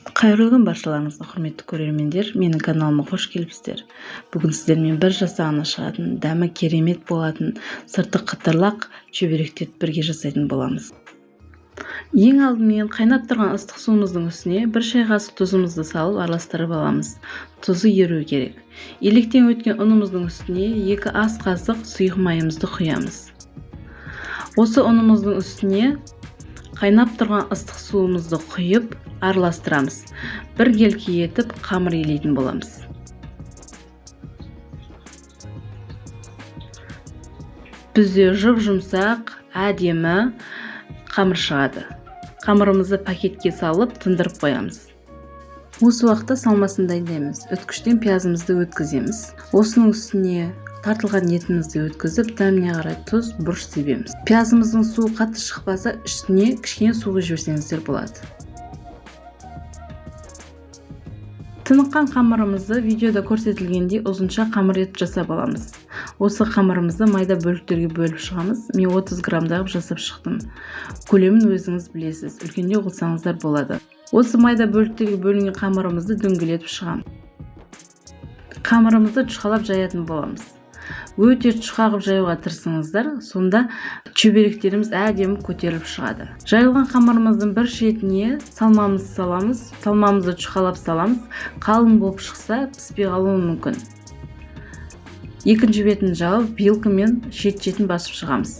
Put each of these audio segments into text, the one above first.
Қайырлы күн баршаларыңызға, құрметті көрермендер, менің каналыма қош келіпсіздер. Бүгін сіздермен бір жасағына шығатын, дәмі керемет болатын, сырты қытырлақ шөберектерді бірге жасайтын боламыз. Ең алдымен қайнап тұрған ыстық суымыздың үстіне бір шай қасық тұзымызды салып араластырып аламыз. Тұзы еру керек. Електен өткен ұнымыздың үстіне 2 ас қасық сұйық майымызды құямыз. Осы ұнымыздың үстіне қайнап тұрған ыстық суымызды құйып араластырамыз. Бір келкі етіп қамыр илейтін боламыз. Бізде жұп-жұмсақ, әдемі қамыр шығады. Қамырымызды пакетке салып тындырып қоямыз. Осы уақытта салмасын дайындаймыз. Үткіштен пиязымызды өткіземіз. Осының үстіне тартылған етімізді өткізіп, дәміне қарай тұз, бұрыш себеміз. Пиязымыздың суы қатты шықпаса, үстіне кішкене су құйып жіберсеңіздер болады. Тыныққан қамырымызды видеода көрсетілгендей ұзынша қамыр етіп жасап аламыз. Осы қамырымызды майда бөліктерге бөліп шығамыз. Мен 30 граммдай қылып жасап шықтым. Көлемін өзіңіз білесіз, үлкендеу қылсаңыздар болады. Осы майда бөліктерге бөлінген қамырымызды дөңгелетіп шығамыз. Қамырымызды жұқалап жаятын боламыз. Өте жұқа қылып жаюға тырысыңыздар, сонда шөберектеріміз әдемі көтеріліп шығады. Жайылған қамырымыздың бір шетіне салмамызды саламыз, салмамызды жұқалап саламыз. Қалың болып шықса, піспей қалуы мүмкін. Екінші бетін жауып, вилкамен шет-шетін басып шығамыз.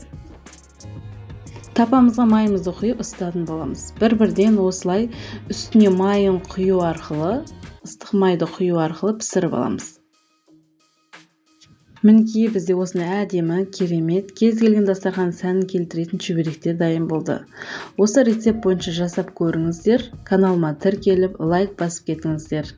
Тапамызға майымызды құйып ысытатын боламыз. Бір-бірден осылай үстіне майын құю арқылы, ыстық майды құю арқылы пісіріп аламыз. Мінекей бізде осындай әдемі, керемет, кез келген дастархан сәнін келтіретін шөберектер дайын болды. Осы рецепт бойынша жасап көріңіздер, каналыма тіркеліп, лайк басып кетіңіздер.